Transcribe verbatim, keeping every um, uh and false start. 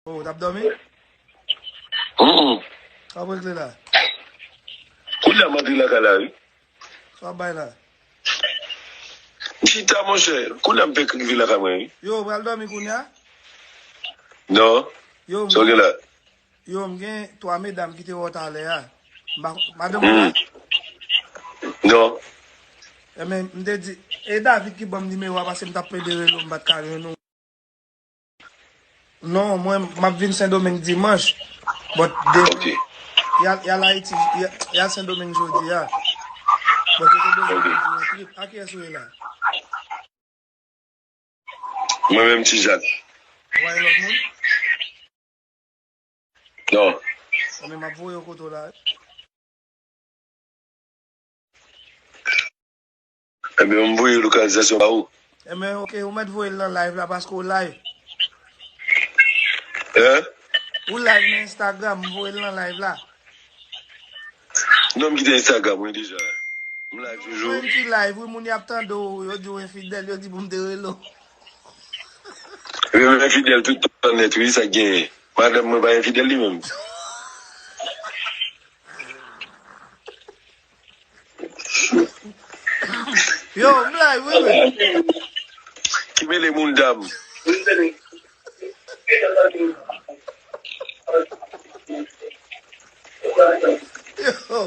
Oh, w t ap dòmi? Mm. Sa w ap regle la? Kounye a m antre lakay la, wi. Sa w ap bay la? M chita, monchè. Kounye a m fèk rive lakay mwen, wi. Yo, w pral dòmi kounye a? Non. Yo, sa w gen la? Yo, m gen twa medam ki te wè w talè a. M pa, madanm ou la? Non. Enben, m te di, e David ki ban m nimewo a, paske m t ap plede rele w, m pa t ka jwenn ou. Non, mwen, m ap vin Sendomeng dimanch. But demen, y al, y al Ayiti, y al, y al Sendomeng jodi a. But yo te bezwen mwen di yon trip. A kiyès ou ye la? Mwen menm, Ti Jak. Ou pa gen lòt moun? Non. Enben, m ap voye w kote w la. Ebyen, m voye lokalizasyon ba ou. Enben, oke, ou mèt voye l nan live la paske w live. Hein? Ou live nan Instagram, m voye l nan live la. Non, m kite Instagram, wi, deja. M live toujou. Ou menm ki live, wi, moun y ap tande w, yo di w enfidèl, yo di pou m te rele w. Wi, m enfidèl tout tan nèt, wi, sa k genyen. Madanm mwen pa enfidèl li menm. Yo, m live, wi, wi. Ki mele moun dam. Yo.